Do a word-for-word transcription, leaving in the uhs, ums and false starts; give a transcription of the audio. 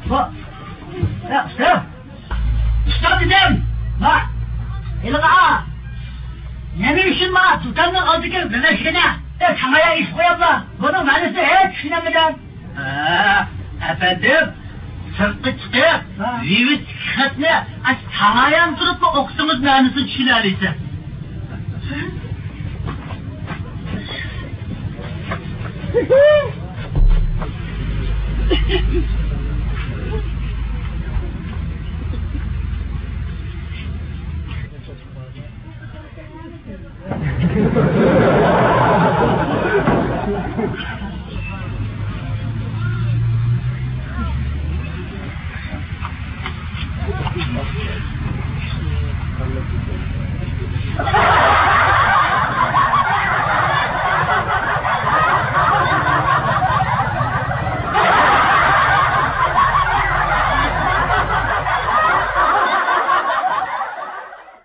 بۇ، يا، ئۇستا. ئۇستا دېدىم. ما، ھېلىغا. نېمە ئۈچۈن ما دۇكاننىڭ ئالدىدىكى بىرلەشكىنى، ئە، تاڭايا ئېسىپ قوياملا؟ بۇنىڭ مەنىسىنى ھېچ چۈشىنەلمىدىم. ھە، ئەپەندىم، سىرتقا چىقىپ، ھە. ۋىۋىتتىكى خەتنى ئاشۇ تاڭايانى تۇرۇپلا ئوقۇسىڭىز مەنىسىنى چۈشىنەلەيسىز.